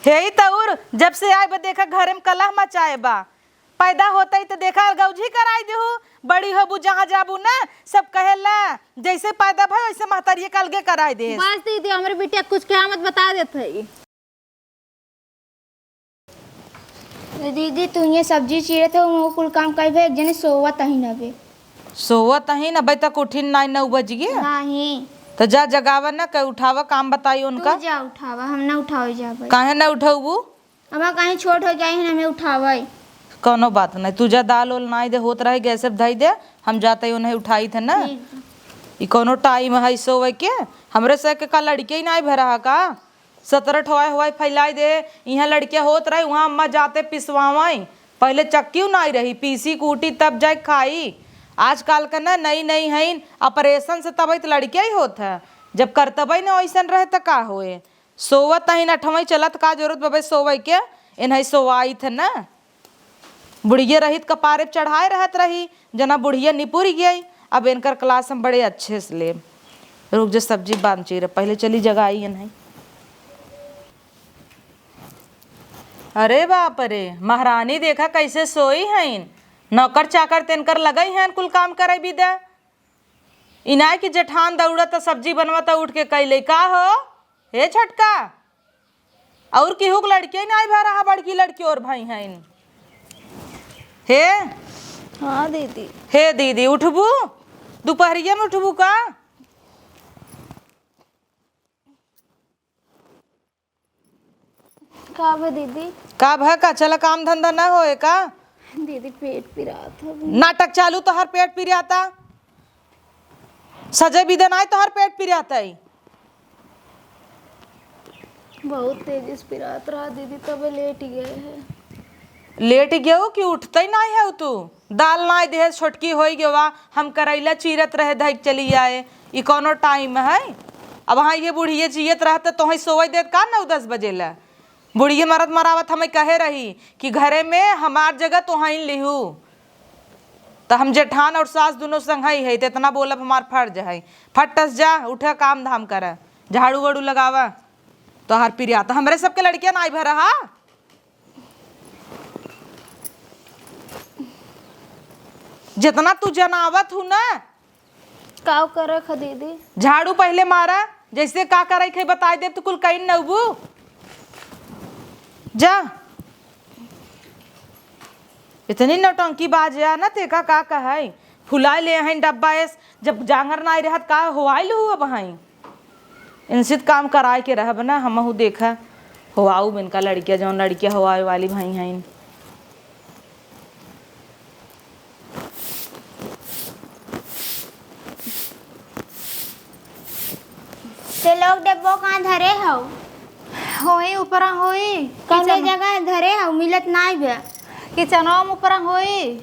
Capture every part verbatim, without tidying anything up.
हे ही तउर, जब से आए बा देखा घरे में कलह मचाए बा। पैदा होतइ त देखा अलगौजी कराई देहू, बड़ी होबू जहाँ जाबू ना, सब कहेला जैसे पैदा भई वैसे महतरिये के अलगे कराई देहस। बस दीदी, हमरे बिटिया कुछ कहा मत बता देत हई। दीदी, तू ये सब्जी चीरत हो, वो कुल काम कइबे, एक जने सोवत अही न बे। सोवत अही न बे, तक उठिन नाई, नौ बज गया। नहीं। तो जा जगावा न, कह उठावा, काम बताई उनका। तू जा उठावा, हम ना उठावे जाबे। काहे ना उठौबू? अब कहीं छोट हो जाए, हमें उठावे। कौनो बात नहीं, तू जा दाल ओल नाई दे, होत रहे गैस पे धई दे, हम जाते ही उन्हें उठाई थे ना। ठीक। ई कौनो टाइम है सोवे के? हमरे से के का लड़के ही नाई भरा है का? सतरह ठो हवाई हवाई फैलाई दे। इहाँ लड़किया होत रही, उहाँ अम्मा जाते पिसवावई। पहिले चक्की नाई रही, पीसी कूटी तब जाए खाई। आजकल का ना नई नई हईन, ऑपरेशन से तबई त लड़किया ही होत है। जब करतबई ना ओइसन रहे त का होए? सोवत हईन अठवई चलत, का जरूरत बबे सोवे के? इन्हई सोवाई थे ना। बुढ़िया रहित कपारे पे चढ़ाए रहत रही, जना बुढ़िया निपुर गई। अब इनकर क्लास हम बड़े अच्छे से लेब। रुक जा, सब्जी बांध चीर, पहिले चली जगाई इन्हई। अरे बाप रे, महारानी देखा कैसे सोई हईन। नौकर चाकर तेनकर लगई हईन कुल काम करे बिदा। इनाय की जेठान दौड़त सब्जी बनवत उठ के कैले, "का हो, हे छोटका, और केहू के लड़के नाई भा रहा, बड़की लड़की और भाई हईन। हे, हाँ दीदी। हे दीदी, उठबू? दोपहरिया में उठबू का?" का बा दीदी? का भा का? चला काम धंधा ना होए का? दीदी पेट पिरात हवे। नाटक चालू, तोहर पेट पिराता। सजे बिदे नाई तोहर पेट पिराता है। बहुत तेजी से पिरात रहा दीदी, तबे लेट गए है। लेट गयो कि उठते ही नाई है तू? दाल नाई देहे, छोटकी होई गवा, हम करैला चीरत रहे, धइक चली आए। ई कौनो टाइम है? अब हाँ, ये बुढ़िए जियत रहते तोहई सोवई देत का नौ दस बजे ला? बुढ़िए मरत मरावत हमें कहे रही कि घरे में हमार जगह तोहई लिहू, त हम जेठान और सास दुनो संगई है, त इतना बोलब हमार फर्ज है। फटस जा, उठा काम धाम करा, झाड़ू वाड़ू लगावा। तोहार पिरिया त हमरे सबके लड़किया नाई भरा हा। जितना तू जनावत हूँ ना। का करे ख दीदी? झाड़ू पहिले मारा, जैसे का करे खे बताई देब, तू कुल कहीं नौबू। जा। इतनी नौटंकी बाज या ना, तेका का कहै? फुलाए ले हैं डब्बा एस, जब जांगर नाई रहत का होआई लू अब हैं। इनसे त काम कराए के रहब ना, हमहू देखा होआऊ इनका लड़किया, जौन लड़किया होआवे वाली भई हैं। ते लोग डब्बो कहाँ धरे हौ? होई, ऊपरा होई। कौने किचन जगह धरे हौ? मिलत नाई बे। किचनवा में ऊपरा होई।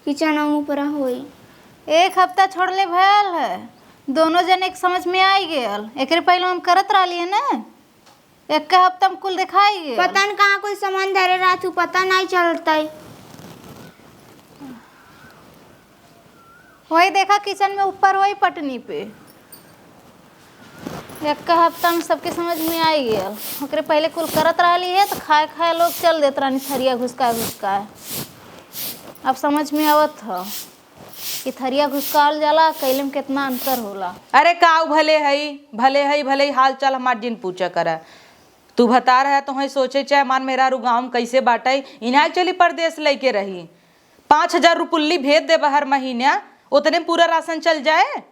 किचनवा में ऊपरा होई। एक हफ्ता छोड़ले भयल है, दोनों जने के समझ में आई गयल। एकरे पहिले हम करत रहली है ना, एक हफ्ता में कुल देखाई गयल। पता न कहाँ कोई सामान धरे रहत हूँ, पता नाई चलतई। वही देखा किचन में ऊपर वही पटनी पे। एक हफ्ता में सबके समझ में आई गयल। ओकरे पहिले कुल करत रहली है त खाए खाए लोग चल देत रहनी थरिया घुसकाए घुसकाए। अब समझ में आवत ह कि थरिया घुसकाल जाला, कैले में कितना अंतर होला। अरे काऊ भले हई, भले हई, भले ही हाल चाल हमार जिन पूछा करा। तू भतार है तो हई सोचे चाहे मान मेहरारू गाँव में कैसे बाटई, इन्हें चली परदेस लइके रही। पाँच हजार रुपुल्ली भेज देबा हर महीना, उतने में पूरा राशन चल जाए।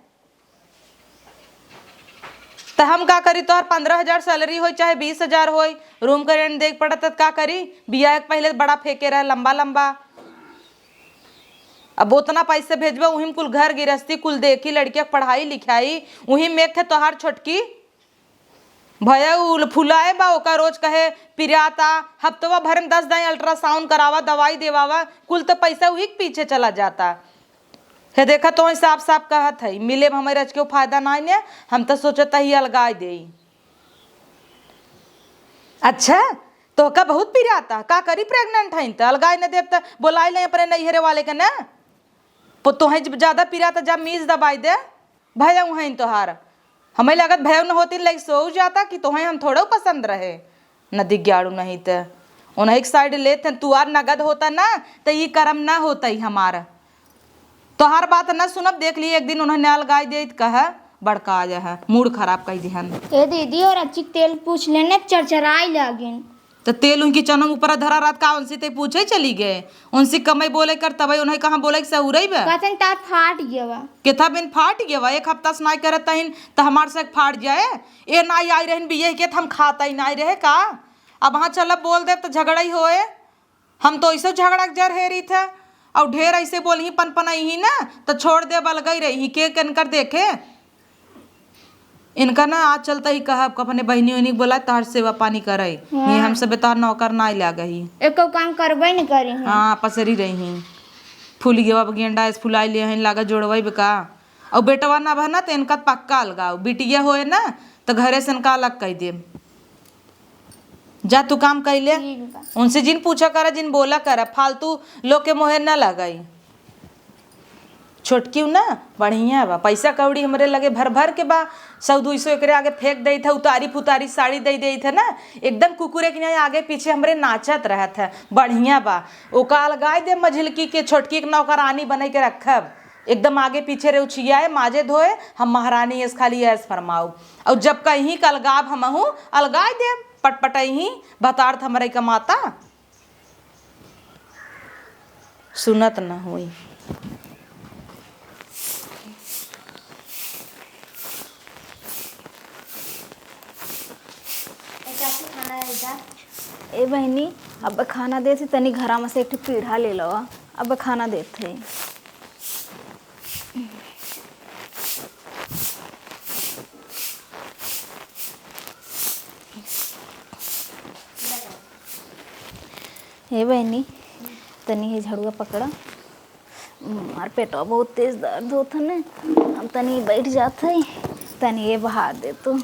त हम का करी, तोहर पन्द्रह हजार सैलरी होई चाहे बीस हजार होई, रूम का रेंट देख पड़त त का करी? बियाह के पहिले बड़ा फेंके रहे लंबा लंबा। अब उतना पैसे भेजबा, उही में कुल घर गिरस्ती कुल देखी, लड़किया के पढ़ाई लिखाई, उही में एक ठे तोहार छोटकी भया उ फुलाए बा, ओका रोज कहे पिराता, हफ्तवा भर में दस दाई अल्ट्रासाउंड करावा, दवाई देवावा, कुल त पैसा उही के पीछे चला जाता। हे देखा, तोहई साफ साफ कहत हई, मिले में हमरे रच के फायदा नाई ने, हम त सोचत ही अलगाई देई। अच्छा, तोहका बहुत पिराता, का करी प्रेग्नेंट हईन त अलगाई न देब त बोलाई ले अपने नैहरे वाले के ना। पो तोहई जब ज्यादा पिराता जा मीज दबाई दे, भयऊ हईन तोहार। हमें लागत भयऊ न होती लाइक सो जाता कि तोहई हम थोड़ो पसंद रहे। नदी ग्याड़ू नहीं त उन्हीं के साइड लेत हैं। तुहार नगद होता ना त ई करम ना होता ही हमार। तोहार बात ना सुनब, देख ली एक दिन उन्हें न्याल गाय दे त कह बड़का आ जा है, मूड खराब कर दिहन। ए दीदी, और अच्छी तेल पूछ लेने, चरचराई लागिन। त तेल उनकी चनम ऊपर धरा रहत का, उनसे ते पूछे चली गए, उनसे कमई बोले कर तबई उन्हें कहाँ बोले के सहूरई बे। कहतन तार फाट गया बा। केथा बिन फाट गया बा, एक हफ्ता से नाई करत तहिन त हमार से फाट जाए। ए नाई आई रहन बिये के त हम खाता ही नाई रहे का। अब हाँ चलब बोल दे त झगड़ा ही होए। हम तो ऐसे झगड़ा के जर हेरी थे, और ढेर ऐसे बोलही पनपनही ना, तो छोड़ दे, बलगई रही के कनकर देखे। इनका ना आज चलता ही कहब, अपने बहिनी उहिनी के बोला, तोहर सेवा पानी करे। हाँ। ये हमसे बेतार नौकर ना लाग ही। एको काम करबे न करी हैं। हाँ, पसरी रही हैं। फूल गवा गेंडा ऐसे फुलाई ले हैं, लागा जोड़वाई बेका। और बेटवा ना बा ना, तो इनका पक्का अलगाव। बिटिया होए ना, तो घरे से इनका अलग कर देब। जा तू काम कइले। ठीक बा। उनसे जिन पूछा करा, जिन बोला करा, फालतू लोग के मोहे न लगाई। छोटकी ना बढ़िया बा, पैसा कौड़ी हमरे लगे भर भर के बा, सौ दुई सौ एकरे आगे फेंक देत है, उतारी पुतारी साड़ी दे देत है ना, एकदम कुकुरे के नाई आगे पीछे हमरे नाचत रहत है, बढ़िया बा। ओका अलगाई दे मझिलकी के, छोटकी के नौकरानी बने के रखब, एकदम आगे पीछे रे उछियाए, माजे धोए, हम महारानी एस खाली ऐस फरमाऊ। और जब कहीं का अलगाब हमहू अलगाई देब, पटपटही, भतार त हमरे कमाता। सुनत न होई। ए बहिनी, अब खाना देत ही, तनी घरा में से एक ठो पीढ़ा ले लो, अब खाना देत है। हे बहिनी, तनी हे झड़ुआ पकड़ा। हमार पेटवा बहुत तेज दर्द होत है ने, हम तनी बैठ जात है, तनी ये बहा दे तो।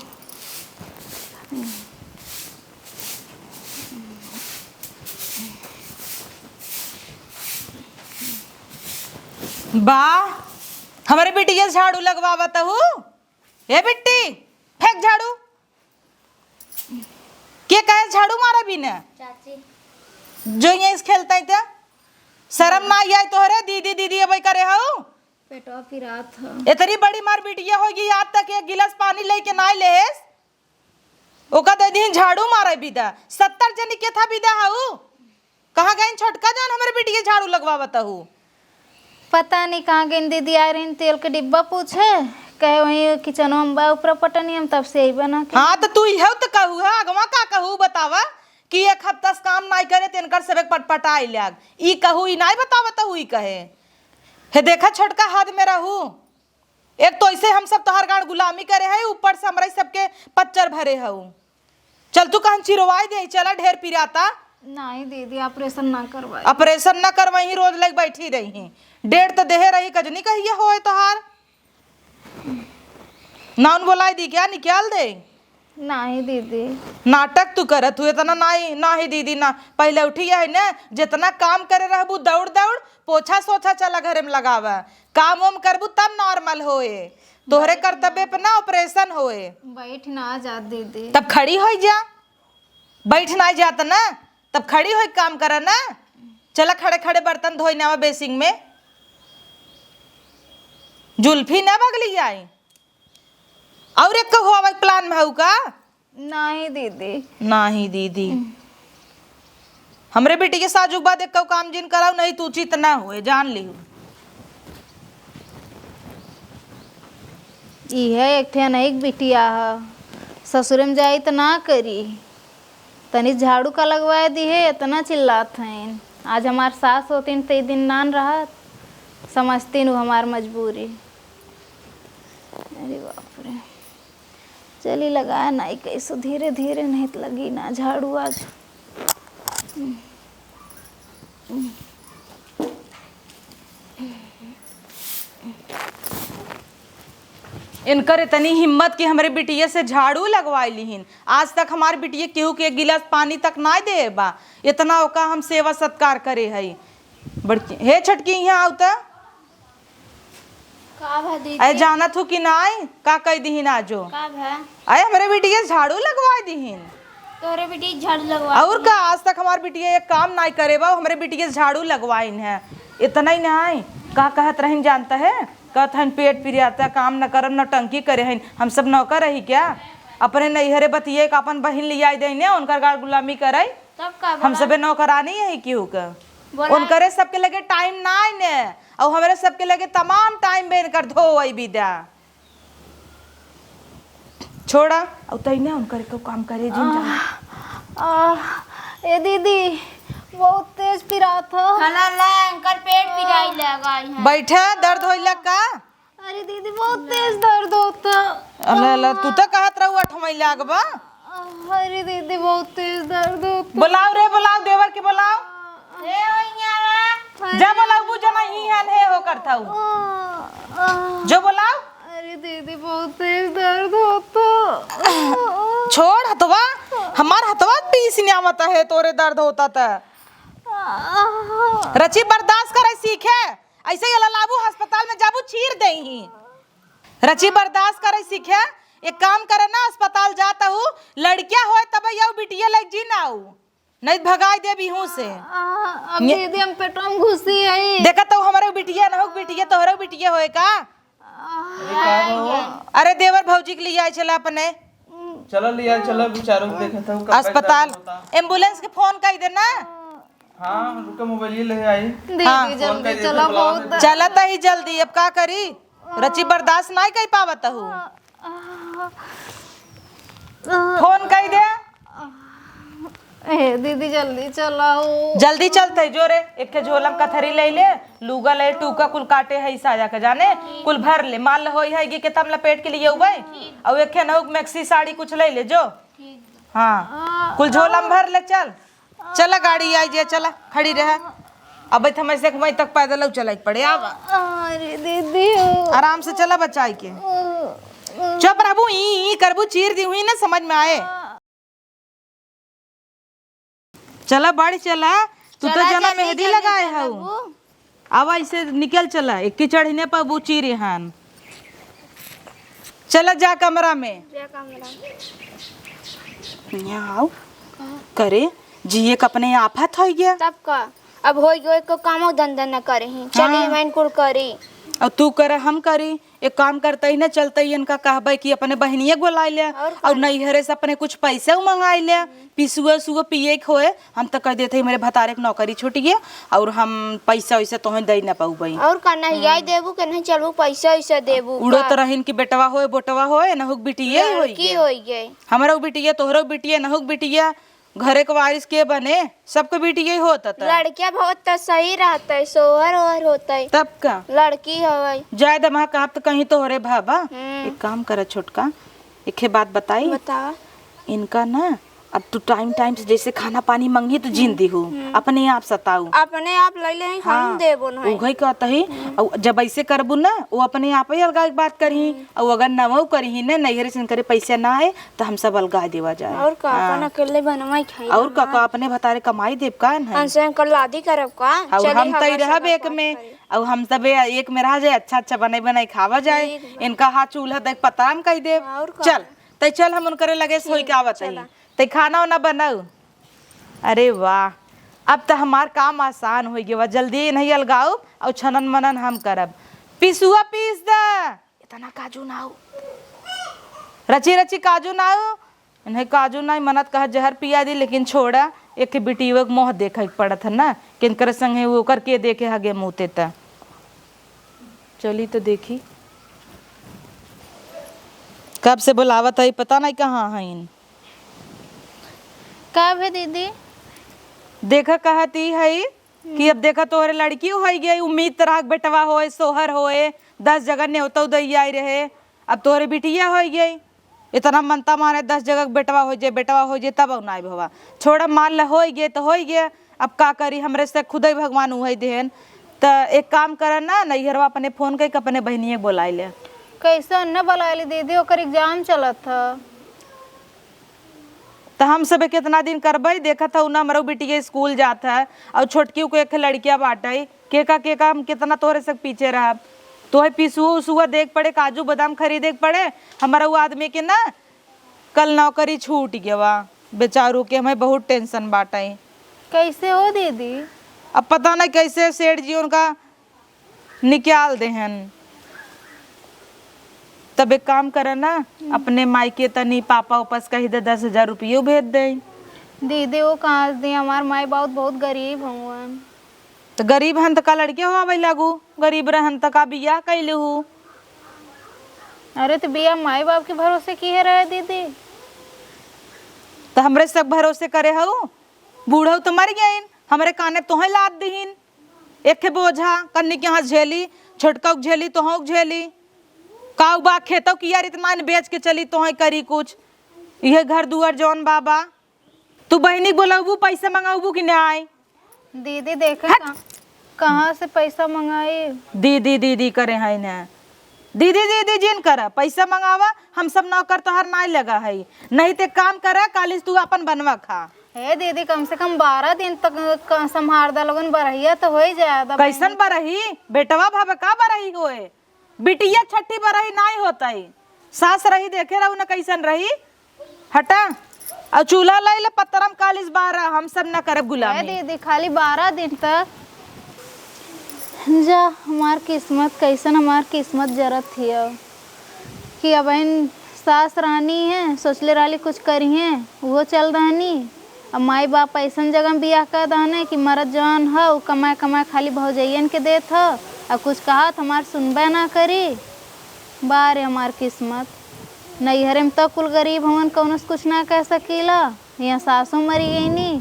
बा, हमरे बिटिया झाड़ू लगवावत हूँ। ए बिट्टी, फेंक झाड़ू। के कहे झाड़ू मारे बिना? चाची। जो ये इस खेलता है तो शर्म ना आई तोहरे? दीदी, दीदी अबे करे हऊ। पेटवा पिरात ह। इतनी बड़ी मार बिटिया होगी, आज तक एक गिलास पानी लेके ना लेस। ओका दे दी झाड़ू मारे बिदा। सत्तर जनी के था बिदा हऊ। कहाँ गइन छोटका जौन हमरे बिटिया झाड़ू लगवावत हऊ? पता नहीं कहाँ गइन दीदी, आए रही तेल के डिब्बा पूछे, कहे वहीं किचनवा में बा ऊपर पटनी, हम तब से यही बना के। हाँ, तो तू इहे तो कहू है, अगवा का कहू बतावा कि एक हफ्ता से काम नाई करे, तेनकर सबेक पटपटाई लाग। ई कहू, ई नाई बतावत हऊ, ई कहे। हे देखा छोटका, हद में रहू। एक तो ऐसे हम सब तोहार गाड़ गुलामी करे है, ऊपर से हमरा सबके पच्चर भरे हऊ। चल तू कहन चिरवाई दे, चला ढेर पिराता। नहीं दीदी, ऑपरेशन ना करवाई। ऑपरेशन ना करवाई, रोज लग बैठी रही। डेढ़ तो देहे रही, कजनी कहिए होए तोहार। नाउन बोलाई दी क्या, निकाल दे? नहीं दीदी। नाटक तू करत हू, इतना नहीं, नहीं दीदी ना। पहले उठी है ना, जितना काम करे रहबू दौड़ दौड़, पोछा सोछा चला घरे में लगावा, काम वाम करबू तब नॉर्मल होए। तोहरे बैठ कर्तव्य पे ना ऑपरेशन होए। बैठ ना जात दीदी। तब खड़ी होई जा, बैठ ना जात ना, तब खड़ी होई काम करा ना। चला खड़े खड़े बर्तन धोई नावा बेसिंग में। जुल्फी ना बगली आई। और एक कहू आवे प्लान में हऊ का? नहीं दीदी। नहीं दीदी। हमरे बेटी के साजुक बाद एक काम जिन कराऊ, नहीं तू उचित ना होए, जान लिहू। इहे एक ठे अनेक बिटिया ह, ससुरे में जाई त ना करी। तनी झाड़ू का लगवाए दिहे, इतना चिल्लात हैं। आज हमार सास होतीन त ई दिन नान रहत, समझतीन उ हमार मजबूरी। अरे बाप रे। चली लगाए नाई कैसो धीरे धीरे, नहीं त लगी ना झाड़ू आज। इनकर इतनी हिम्मत कि हमरे बिटिया से झाड़ू लगवाई लिहिन। आज तक हमार बिटिया केहू के एक गिलास पानी तक ना दे बा। इतना ओका हम सेवा सत्कार करे हई। बड़की, हे छोटकी, यहाँ आऊ त। का भा दीदी? अरे जानत हूँ कि नाई, का कह दिहिन आजो? का भा? अरे हमरे बिटिया झाड़ू लगवाई दिहिन। तोहरे बिटिया झाड़ू लगवा और का, आज तक हमार बिटिया एक काम नाई करे बा, हमरे बिटिया झाड़ू लगवाइन है। इतना ही नाई, का कहत रहिन जानता है? कहत हन पेट पिराता, काम न करब, नौटंकी करे हन। हम सब नौकर रही क्या? अपने नैहरे बतिये का अपन बहिन लियाई देने, उनकर गाड़ गुलामी करे। तब का हम बोला? सबे नौकरानी है केहू का। बोला। उनकरे सबके लगे टाइम नाई ने, और हमरे सबके लगे तमाम टाइम बे इनकर धोवई बिदा। छोड़ा, अब तई ना उनकर को काम करे जिन जान। आह, ए दीदी, बहुत तेज पिरात हो। खाना ला, इनकर पेट पिराई लगा है। बैठा, दर्द होइला का? अरे दीदी, बहुत तेज दर्द होता। अला, अला, तू तो कहत रहू अठमई लाग बा। अरे दीदी, बहुत तेज दर्द होता। बुलाओ रे, बुलाओ, देवर के बुलाओ। ए, ओइया रे। जा बुलाओ, बुझा नहीं है, हे हो करत हऊ। आ, आ। जो बुलाओ। अरे दीदी, बहुत तेज दर्द होता। छोड़ हथवा, हमार हथवा पीस न्यावत है, तोरे दर्द होता त। रची बर्दाश्त करे सीखे, ऐसे ही ललाबू अस्पताल में जाबू चीर देही। रची बर्दाश्त करे सीखे, एक काम करे ना, अस्पताल जात हूँ, लड़किया होए तब यऊ बिटिया लेके जी ना आऊ। नहीं भगाई देब इहूँ से। आ, अब ये दीदी हम पेटवा में घुसी है। देखा तो हमरे बिटिया ना हो, बिटिया तोहरे बिटिया होए का? आ, अरे देवर भौजी के लिए आए चला अपने। चला लिया, चला बेचारों को देखा था, कब अस्पताल, तक होता। एम्बुलेंस के फोन कर देना। हाँ, रुके मोबाइल ले आई। दीदी हाँ। जल्दी चला, बहुत दर्द। चला तही जल्दी, अब का करी? रची बर्दाश्त नहीं कर पावत हूँ। फोन कई दे। ए दीदी, जल्दी चलाओ। जल्दी चलते जो रे, एक ठे झोलम कथरी ले ले, लूगा ले, टूका कुल काटे है साया के जाने, कुल भर ले, माल होई है कि केतम लपेट के लिए उबे, और एक ठे नहुक मैक्सी साड़ी कुछ ले ले जो। हाँ, कुल झोलम भर ले, चल। चला गाड़ी आई जे, चला, खड़ी रह। अब थमई से वहीं तक पैदल चले के पड़े। अब अरे दीदी हो। आराम से चला बचाई के। चुप रहबू, ई, ई करबू, चीर दी हुई ना, समझ में आए। चला बाड़ी चला, तू तो चला जना जल्दी, मेहंदी जल्दी लगाए चला हऊ। बू। अब ऐसे निकल चला, एक की चढ़ने पर बू चीर हन। चला जा कमरा में। जा कमरा में। यहाँ आओ। करे, जिए के अपने आफत होइ गया। तब का? अब होइ गयो, एको कामो धंधा न करे ही। चली हाँ। मैं कुल करी। अब तू करे, हम करी। एक काम करते ही ना, चलते ही इनका कहबे कि अपने बहनिया के बोलाए ले, और और का? नैहरे से अपने कुछ पैसे मंगाए ले, पिसुआ उसुआ पिए के होए, हम तो कह देते ही मेरे भतारे के नौकरी छूट गया और हम पैसा वैसा तोहे दे ना पाउबे। और का नहीं आई देबू के नहीं चलबू, पैसा वैसा देबू उड़त का? रहिन कि बेटवा होए, बोटवा होए, नहुक बिटिया होई लड़की गए। होई गए। हमरो बिटिया, तोहरो बिटिया, नहुक बिटिया, घरे के वारिस के बने, सबके बिटिया ही होत त। लड़किया बहुत त सही रहत है, सोहर ओहर होत है। तब का? लड़की हवै। जाए दमा का, आप तो कहीं तोहरे भाबा। हम्म। एक काम करा छोटका, एक बात बताई। बतावा। इनका ना, अब तू टाइम टाइम से जैसे खाना पानी मंगी तो जिन दिहू, हम्म। अपने आप सताऊ। अपने आप ले ले, हम हाँ, देबो नहीं। उघई कहत ही, हम्म। और जब ऐसे करबू ना, वो अपने आप ही अलगा एक बात करही, हम्म। और अगर नवौ करही ना, नैहरे से इनकरे पैसा ना आए, तो हम सब अलगा देवा जाए। और का, हाँ। अपन अकेले बनवाई खाई और का, हमार। का अपने भतारे कमाई देब का नहीं? हमसे इनकर लादी करब का? और चली हम हवा तई रहब सब एक बात में, करी। और हम सब एक में रह जाए, अच्छा अच्छा बनाई बनाई खावा जाए। ठीक बा। इनका हाथ चूल्हा देख पता हम कह देब। और का? चल, तई चल हम उनकरे लगे से होई ठीक, के आवत हई। चला। तई खाना वाना बनाऊ। अरे वाह, अब त हमार काम आसान होइ गवा, जल्दी इन्हें अलगाऊ और छनन मनन हम करब। पिसुआ पीस द। इतना काजू ना हो। रची रची काजू ना हो। इन्हें काजू नहीं मनत कहा जहर पिया दी, लेकिन छोड़ा, एक बिटियो के मोह देखे के पड़त है ना, किनकर संगे वो ओकर के देखे हगे मुँहते त। चली तो देखी। कब से बुलावत है, पता नहीं कहाँ हईन। का भे दीदी? देखा कहत ई है कि अब देखा तोहरे लड़की होइ गई, उम्मीद तरह के बेटवा होए, सोहर होए, दस जगह नेवता उदई आई रहे, अब तोहरे बिटिया होइ गई। इतना मनता माने दस जगह के बेटवा होइ जाए, बेटवा होइ जाए, तब अब नाई भवा। छोड़ा, मान ले होइ गए तो होइ गए, अब का करी, हमरे से खुदई भगवान उहई देहन। त एक काम कर ना, नैहरवा अपने फोन कइके अपने बहिनिया के बोलाई ले। कैसे न बोलाई ले दीदी, ओकर एग्जाम चलत ह। त हम सबे कितना दिन करबई, देखत हऊ ना, हमरो बिटिया स्कूल जात है और छोटकी को एक लड़किया बाटई, केका केका हम कितना तोहरे से पीछे रहब। तोहे पिसुआ उसुआ देख पड़े, काजू बादाम खरीदे के पड़े, हमारा वो आदमी के ना कल नौकरी छूट गवा। बेचारू के हमें बहुत tension बाटइ। कैसे हो दीदी? अब पता नहीं कैसे सेठ जी उनका निकाल देहन। तब एक काम करा ना, अपने माई के तनी पापा वापस कहि दे, दस हजार रुपयो भेज दे। दीदी, वो कहाँ से दी? हमार माई बाप बहुत गरीब हउवन। तो गरीब हन त का लड़के होवइ लागू? गरीब रहन त का बियाह कइ लेहू? अरे, तो बियाह माई बाप के भरोसे किहे रहे दीदी? तो हमरे सब भरोसे करे हऊ? बूढ़ऊ तो मर गइन, हमरे काने तोहइ लाद दिहिन। एक ठे बोझा कन्नी के यहाँ झेली, छोटका के झेली, तोहू के झेली। काऊ बा खेतऊ कि यार इतना न बेच के चली, तोहइ करी कुछ। इहे घर दुआर जौन बा बा। तू बहिनी के बोलबू, पैसा मंगबू कि नाई? दीदी देखे हट। कहाँ, कहाँ से पैसा मंगाई? दीदी, दीदी करे है न। दीदी, दीदी जिन कर, पैसा मंगावा, हम सब नौकर तोहार नाई लगा है। नहीं ते काम कर, कालिस तू अपन बनवा खा। हे दीदी, कम से कम बारह दिन तक क-, संभार दा लोगन, बरहिया तो होई जाए दा कैसन बहिनी। बरही? बेटवा भव का बरही होए? बिटिया छठी बरही नाई होतई। सास रही देखे रहू न कैसन रही। हटा। अउ चूल्हा लाई ले पत्तरम कालिस बारह, हम सब न करब गुलामी। ए दीदी, खाली बारह दिन तक। जा, हमार किस्मत कैसन, हमार किस्मत जरत हिय कि अब इन सास रहनी है, सोचले रहली कुछ करिहें, उहो चल दहनी। अब माई बाप ऐसन जगह में बियाह कर दहने कि मरद जवान ह, उ कमाए कमाए खाली भौजैयन के देत ह, आ कुछ कहत हमार सुनबे ना करी। बा रे हमार किस्मत, नैहरे में त कुल गरीब हवन, कौनो से कुछ ना कह सकीला, यहाँ सासो मरी गईनी।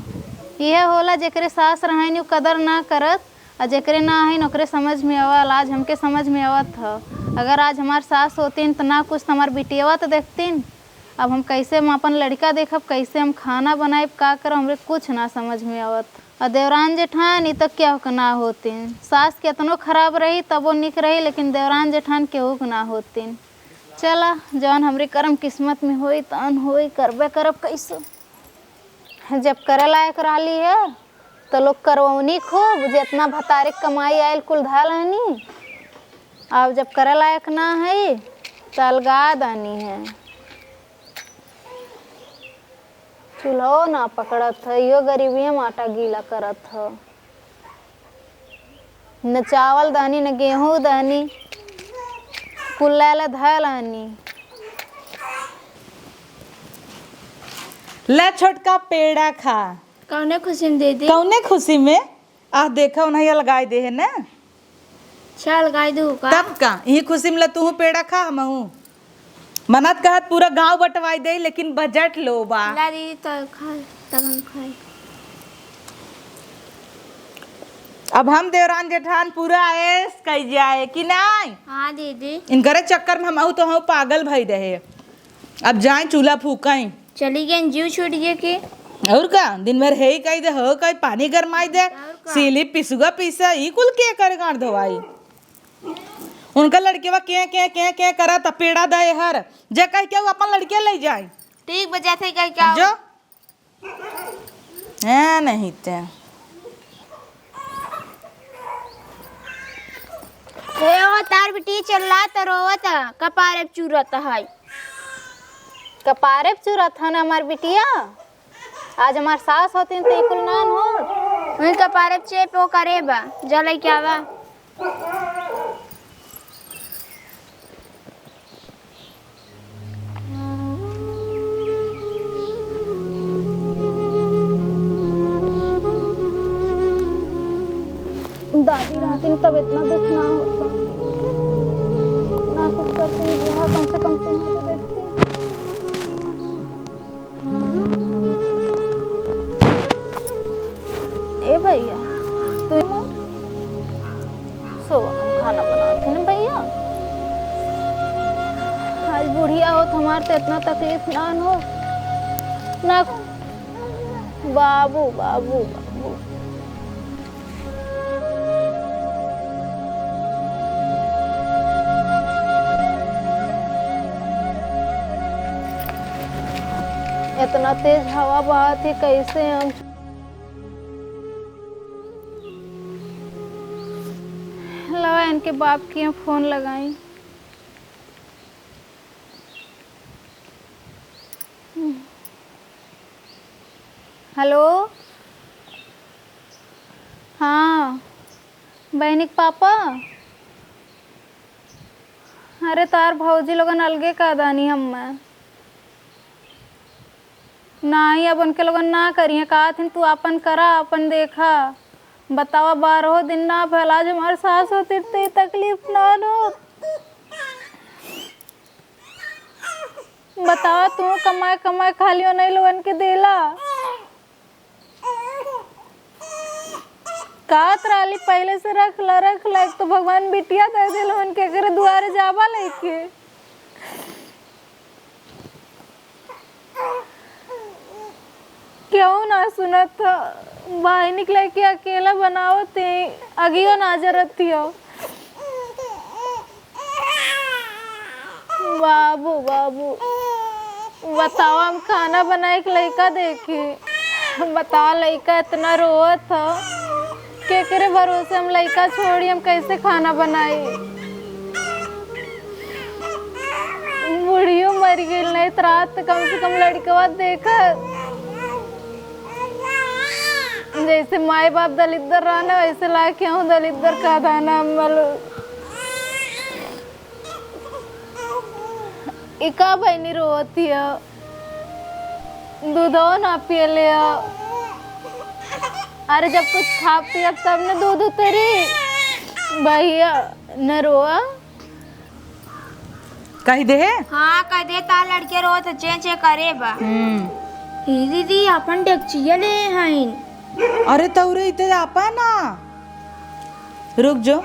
इहे होला जेकरे सास रहनी उ कदर ना करत, आ जेकरे ना हईन ओकरे समझ में आवल। आज हमके समझ में आवत ह, अगर आज हमार सास होतीन त ना कुछ त हमार बिटियवा त देखतीन। अब हम कैसे हम अपन लड़का देखब, कैसे हम खाना बनाइब, का करब, हमरे कुछ ना समझ में आवत। और देवरान जेठान ई तो केहू के ना होतिन। सास केतनो खराब रही तबो निक रही, लेकिन देवरान जेठान केहू के ना होतिन। चला, जौन हमरे करम किस्मत में होई तौन होई, करबे करब कैसे। जब करे लायक रहली है तो लोग करवौनी खूब, जेतना भतारे के कमाई आयल कुल धा लेनी। अब जब करे लायक ना है तो अलगा दानी है। चूल्हो ना पकड़त ह, इहो गरीबिये में आटा गीला करत ह। न चावल दहनी, न गेहूँ दहनी, कुल ले ले धैल हनी। ले छोटका पेड़ा खा। कौने खुशी में दीदी? कौने खुशी में? आह, देखा, उन्हें अलगाई दे है ना। अच्छा, अलगाई दू का? तब का, यही खुशी में ला तू पेड़ा खा, हमहू। मनत कहत पूरा गांव बंटवाई दे, लेकिन बजट लो बा। ला दीदी, तो खा, तब हम खाई। अब हम देवरान जेठान पूरा ऐश कई जाए कि नाई? हाँ दीदी। इनकरे चक्कर में हमहू तो हम पागल भई रहे। अब जाए चूल्हा फूकाई। चली गई, जीव छूट गया कि। और का, दिन भर हे ही कही दे, हो कही, पानी गरमाई दे, और का? सीली पिसुआ पीसा, ई कुल के करे गांठ धोवाई। उनका लड़केवा के, के, के, के करत, पेड़ा दे हर, जे कह के वो अपन लड़के ले जाए। ठीक बजा थे कह के आओ। जो। हैं, नहीं ते। हे ओ, तार बिटी चिल्ला त रोवत, कपारे पे चूरत है। कपारे पे चूरत है ना हमार बिटिया? आज हमार सास होती तो ई कुल नान हो। उनका पारब चेप वो करे बा, जा लेके आवा। दादी रहती तब इतना दुख ना होता, ना कुछ करती, बूढ़ा कम से कम तुम तो देखती। ए भैया, तू सो, हम खाना बनाते हैं भैया। आज बुढ़िया होत हमार तो इतना तकलीफ ना हो ना। बाबू, बाबू, बाबू। इतना तेज हवा बहत है, कैसे हम। लावा, इनके बाप के यहाँ फोन लगाई। हेलो, हाँ, बहिनी के पापा? अरे, तार भौजी लोगन अलगे का दानी हम्मे। नाही, अब उनके लोगन ना करिहें, कहत हिन, "तू आपन करा, आपन देखा।" बतावा, बारहो दिन ना भइल, आज हमार सास होती त ई तकलीफ ना न होत। बतावा, तू कमाए, कमाए खाली ओनही लोगन के देला। कहत रहली पहिले से, "रख ला, रख ला।" एक तो भगवान बिटिया दे देल, उनके घरे दुआरे जाबा लइके। केहू ना सुनत ह, बहिनी के लइके अकेला बनावत ही, अगियो ना जरत हियो। बाबू, बाबू, बतावा, हम खाना बनाए के लइका देखी। बतावा, लइका इतना रोवत ह, केकरे भरोसे हम लइका छोड़ी, हम कैसे खाना बनाई? बुढ़ियो मर गइल, नहीं त रात त कम से कम लड़कवा देखत। जैसे माई बाप दलिद्दर रहना, वैसे लाके हूँ दलिद्दर का दाना हम लोग। ई का बहिनी रोवत हिय? दूधो ना पियले ह। अरे, जब कुछ खाब पियब तब न दूध उतरी। भैया, न रोआ। कहि दे। हाँ, कहि दे, तार लड़के रोत चें चें करे बा। हम्म। ए दीदी, आपन डेकचिया ले हईन। अरे, तौरे इते आपा ना। रुक जो,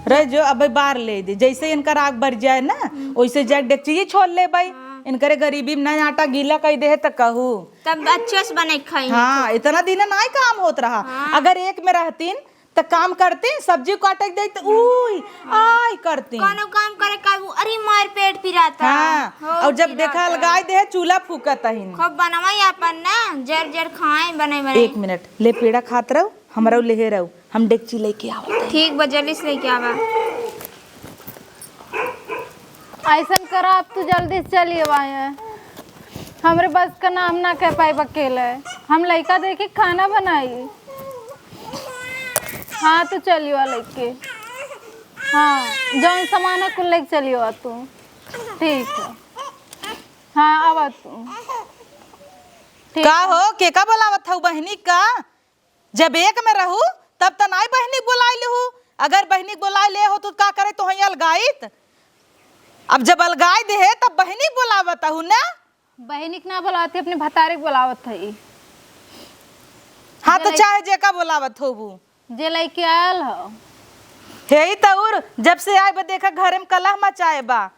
रह जो, अबे बार ले दे। जैसे इनकर आग बर जाए ना, हम्म। वैसे जाके डेकचिये छोल लेबइ। हाँ। इनकरे गरीबी में ना आटा गीला कइ देहे त कहू। तब अच्छे से बनाइ के खाई। हाँ, इतना दिन नाहीं काम होत रहा। हाँ। अगर एक में रहतीन, त काम करतीन, सब्जी काटे के देत, उई, आय करतीन। कौनो काम करे का, अरे मार पेट पिराता। हाँ, हो, और जब पिराता। देखा अलगाई देहे, चूल्हा फूकत हइन। खूब बनवाई आपन ना, जर जर खाए, बने बने। एक मिनट, ले पेड़ा खात रहू, हमरउ लेहे रहू। हम डेकची लइके आवत हई। ठीक बा, जल्दी से लइके आवा। अइसन करा, अब तू जल्दी से चली आवा। हमरे बस का ना, हम ना कह पाइब अकेले। हम लइका देखी, खाना बनाई। हाँ, तू चली आवा लइके। हाँ, जौन सामान है, कुल लइके चली आवा तू। ठीक है। हाँ, आवा तू। ठीक का है। हो, केका बोलावत हऊ, बहिनी का? जब एक में रहू, तब त नाई बहिनी बोलाइ लिहू। अगर बहिनी बोलाइ ले हो, तो का करे, तो हई अलगाइत? अब जब अलगाइ देहे, तब बहिनी बोलावत हऊ ना? बहिनी के ना बोलावत ही, अपने भतारे के बोलावत हई। हाँ, जे तो लइ- चाहे जेका बोलावत होबू। जे लइके आयल हो। हे ही तउर, जब से आए बा, देखा, घरे में कलह मचाए बा।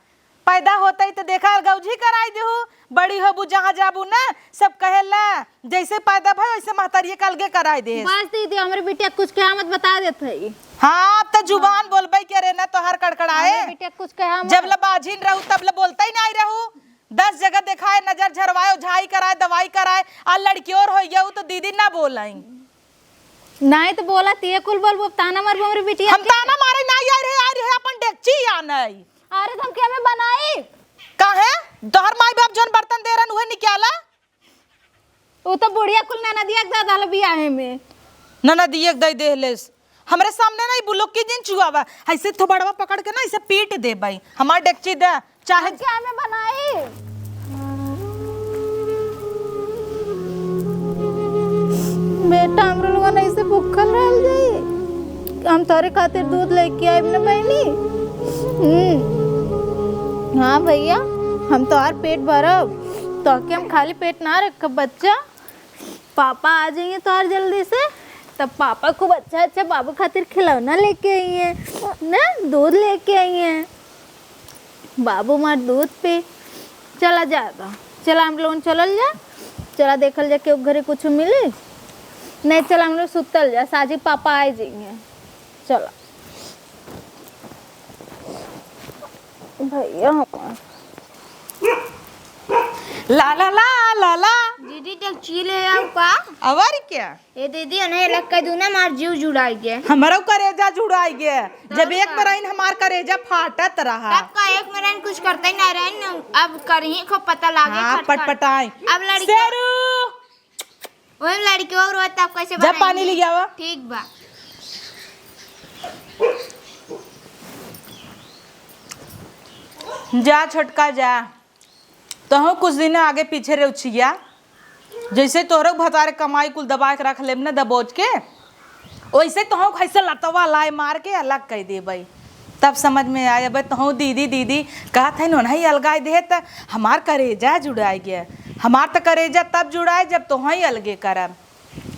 पैदा होतइ त देखा, अलगौजी कराइ देहू, बड़ी होबू जहाँ जाबू ना, सब कहेला, जैसे पैदा भय वैसे महतारिये के अलगे कराइ देस। बस दीदी, हमरे बिटिया के कुछ कहा मत, बता देत हई। हाँ, अब त जुबान बोलबइ करे ना तोहार कड़कड़ाए। हमरे बिटिया के कुछ कहा मत। जब ले बाझिन रहू, तब ले बोलतइ नाहीं रहू। दस जगह देखाए, नजर झरवाए, ओझाई कराए, दवाई कराए, आ लड़की और होइ गयू त दीदी ना बोलइ। नाहीं त बोला, तिहे कुल बोलबू, अब ताना मारबू हमरे बिटिया के। हम ताना मारे नाहीं आइ रहे, आइ रहे अपन डेकची आनइ। अरे, त हम केमे बनाई? काहे? तोहर माई बाप जौन बर्तन दे रहन, उहे निकाला। उ त बुढ़िया कुल ननदिया के दे दहल बियाहे में। ननदिया के दे देहलेस। हमरे सामने नाहीं बुलुकी जिन चुआवा। अइसे थोबड़वा पकड़ के ना, अइसे पीट देबइ। हमार डेकची दे, चाहे हम केमे बनाई? बेटा, हमरे लोगन अइसे भूखल रहल जाई? हम तोरे खातिर दूध लइके आइब न बहिनी। हम्म। हाँ भइया, हम तोहार पेट भरब, तोहके हम खाली पेट ना रखब बच्चा। पापा आ जइहें तोहार जल्दी से, तब पापा खूब अच्छा अच्छा बाबू खातिर खिलौना लइके अइहें, ना दूध लइके अइहें। बाबू मार दूध पी। चला जा बा, चला हम लोगन चलल जा, चला देखल जा केहू घरे कुछ मिली, नहीं चला हम लोग सुतल जा, साझी पापा आइ जइहें। चला भइया हमार। ला, ला, ला, ला, ला। दीदी, डेकची ले आऊ का? अउर क्या? ए दीदी, उन्हें लग के दूना मार जीव जुड़ाइ गे। हमरउ करेजा जुड़ाइ गे। जब एक में रहिन, हमार करेजा फाटत रहा। तब का एक में रहिन, कुछ करते ही ना रहिन, अब करही खूब पता लागे हाँ, खटखट। पटपटाई। अब लड़की शेरू! वही लड़की और रोए, तब कैसे जा बनाएंगे? पानी ले आवा। ठीक बा। जा छोटका जा, तहूँ कुछ दिन आगे पीछे रह उछिया। जैसे तोहरो भतारे कमाई कुल दबा के रख लेब न दबोच के, वैसे तहूँ कैसे लतवा लाए मार के अलग कर देबै, तब समझ में आए। अब तहूँ दीदी दीदी कहत है, नोनही अलगाए दे त हमार करेजा जुड़ाए गया। हमार त करेजा तब जुड़ाए जब तोहई अलगे करब।